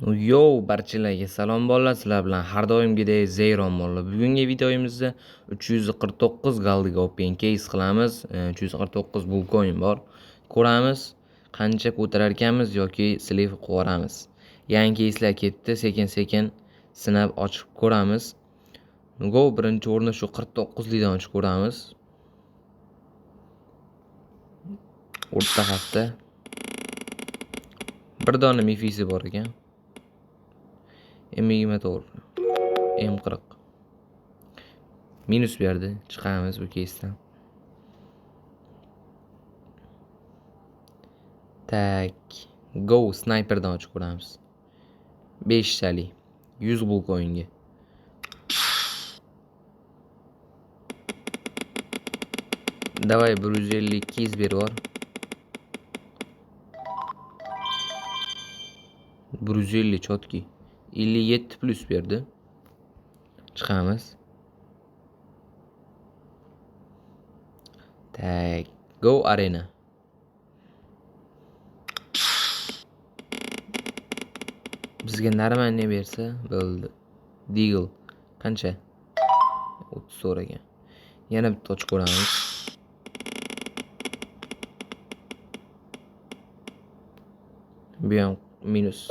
Yo, barchalarga salom bolalar, sizlar bilan har doimgidek Zeyron bolalar. Bugungi videomizda 349 galdiga open case qilamiz. 349 bull coin bor. Ko'ramiz qancha ko'tarar ekanmiz yoki sleeve qilib yuboramiz. Yangi case'lar ketdi, sekin-sekin sinab ochib ko'ramiz. Go, birinchi o'rinda shu 49 likdan ochib ko'ramiz. O'rta hafta bir dona mifisi bor ekan. M24, M40 minus berdi. Chiqamiz bu case'dan. Tak, go sniperdan ochib ko'ramiz. 5 talik 100 bull coinga. Davay 152 iz berib yubor. 150 chotki. 57 plus berdi. Chiqamiz. Tak, go arena. Bizga normalniy bersa bo'ldi. Deagle qancha? 34 ekan. Yana bitta ochib ko'ramiz. Bu ham minus.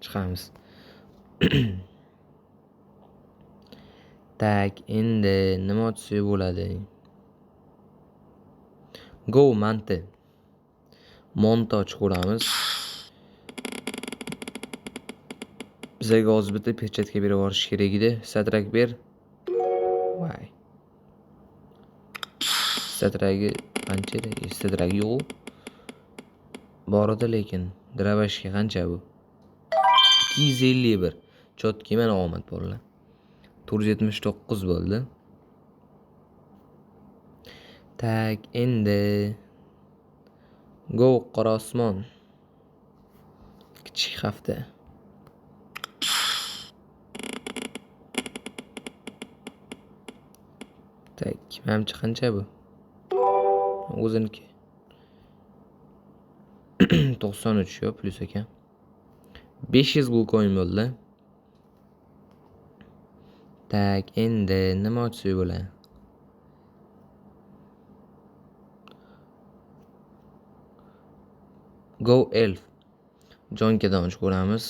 Chiqamiz. Tak, endi nima ochsak bo'ladi? Go manti. Monta ochib ko'ramiz. Bizga hozir bitta perchatka berib yuborish kerak edi. Satrak ber. Voy. Satragi qancha edi? Satragi yo'q. Bor edi lekin drabashga qancha bu? 251. Chotki, mana omad bolalar. 479 bo'ldi. Tak, endi go qora osmon. Kichik hafta. Tak, menimcha qancha bu? O'ziniki. 93 yo plus ekan. 500 bull coin bo'ldi. Tak, endi nima ochsak bo'ladi? Go elf. Jonkadan ochib ko'ramiz.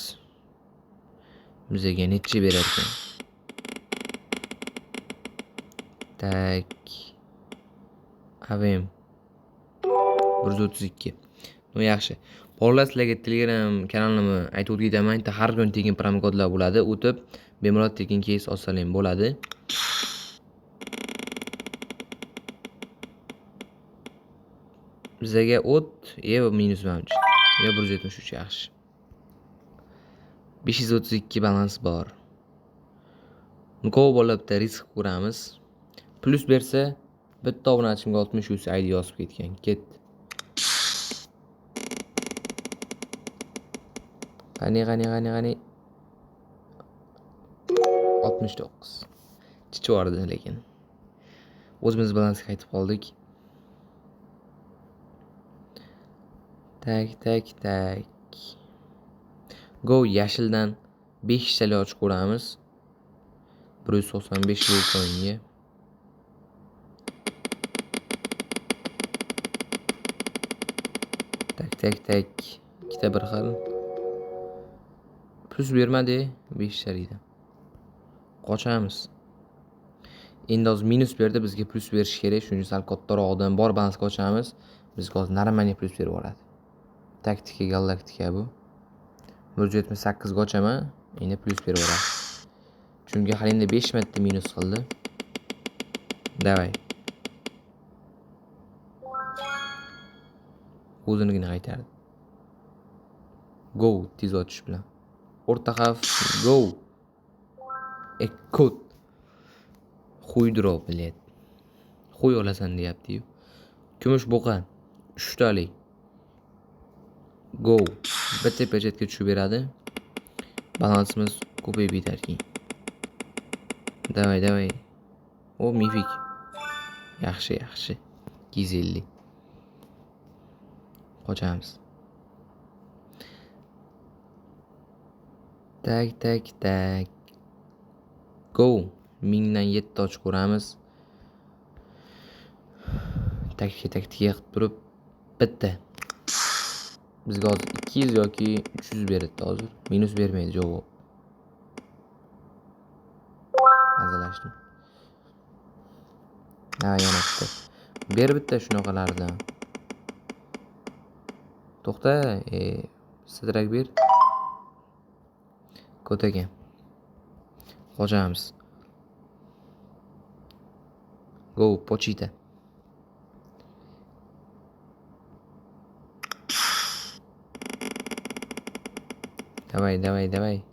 Bizga necha berar ekan? Tak. AVM 132. Ну yaxshi. Bolalar, sizlarga Telegram kanalimni aytib o'tib ketaman. Har kun tekin promokodlar bo'ladi. O'tib bemalol tekin case olsalar ham bo'ladi. Bizga o't, minus manimcha. Yo 173 yaxshi. 532 balans bor. Nukov bolalar bitta risk ko'ramiz. Plus bersa bitta obunachimga 63 ID yozib ketgan. Ketdi. Qani qani qani qani. 69. Chichib yubordi lekin. O'zimiz balansga qaytib qoldik. Tak, tak, tak. Go yashildan 5 talik ochib ko'ramiz. 195 bull coinga. Tak, tak, tak. Ikkita bir xil. Plus bermadi 5 talikdan. Qochamiz. Endi hozir minus berdi, bizga plus berish kerak. Shuning uchun sal kattaroqdan bor balansga ochamiz. Bizga hozir normalniy plus berib yuboradi. Taktika galaktika bu. 178 ga ochaman, endi plus berib yuboradi. Chunki hali endi 5 marta minus qildi. Davay. O'zinigini qaytardi. Go tez ochish bilan. O'rta xavf go. Ekkot. Xuydro bilet. Xuy olasan deyapti-yu. Kumush buqa 3 talik. Go. Bitta pechatga tushib beradi. Balansimiz ko'payib ketar keyin. Davay, davay. O mifik. Yaxshi, yaxshi. 250. Qochamiz. Tak, tak, tak. Go. 1000dan 7 ochib ko'ramiz. Taktika taktika qilib turib bitta. Bizga hozir 200 yoki 300 beradi hozir. Minus bermaydi javob. Hazillashdim. Ha, yana bitta. Ber bitta shunaqalardan. To'xta, sidrak ber. Ko'tagan. Qochamiz. Go, pochita. Давай, давай, давай.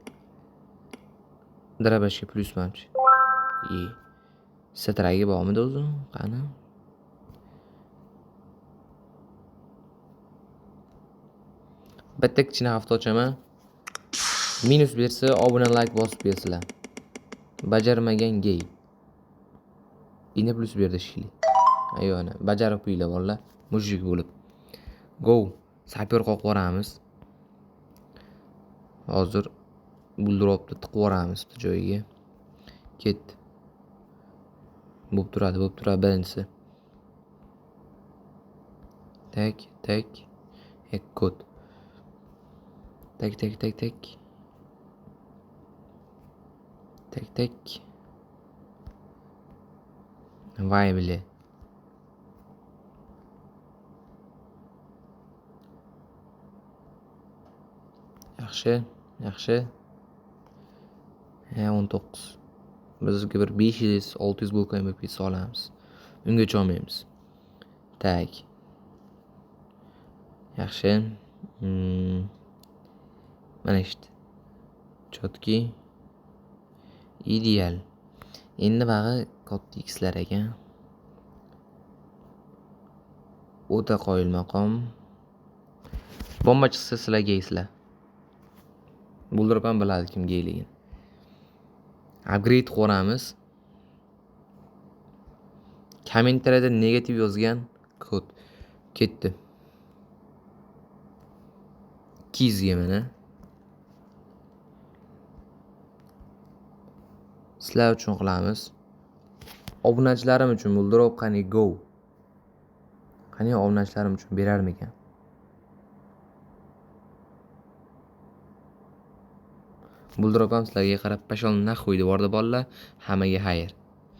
Drabashga plyus manimcha. E. Sitragi bormidi o'zi? Qani? Bitta kichkina hafta ochaman. Minus bersa, obuna like bosib bersizlar. Bajarmagan gey. Endi plyus berdi shekilli. Ayo, ana, bajarib qo'yinglar bolalar, mujik bo'lib. Go, sapyor qoqib yuboramiz. Hozir bulduropni tiqib yuboramiz bitta joyiga. Ketdi. Bo'lib turadi, bo'lib turadi birinchisi. Tak, tak. Kod. Tak, tak, tak, tak. Tak, tak. Vay bile. Yaxshi, yaxshi. 19. Bizga bir 500, 600 bo'lgan bo'lib ketsa olamiz. Ungacha olmaymiz. Tak. Yaxshi. Mana ishdi. Chotki. Ideal. Endi bag'i katta xlar ekan. O'ta qoyil maqom. Bomba chiqsa sizlar geysizlar. Buldirib ham biladi kim geyligini. Upgrade qo'yamiz. Kommentariyada negativ yozgan kod ketdi. 200 ga mana. Sizlar uchun qilamiz. Obunachilarim uchun buldirib qani go. Qani obunachilarim uchun berarmikan? Buldirib ham sizlarga qarab pashol naxuy deb yubordi bolalar. Hammaga xayr.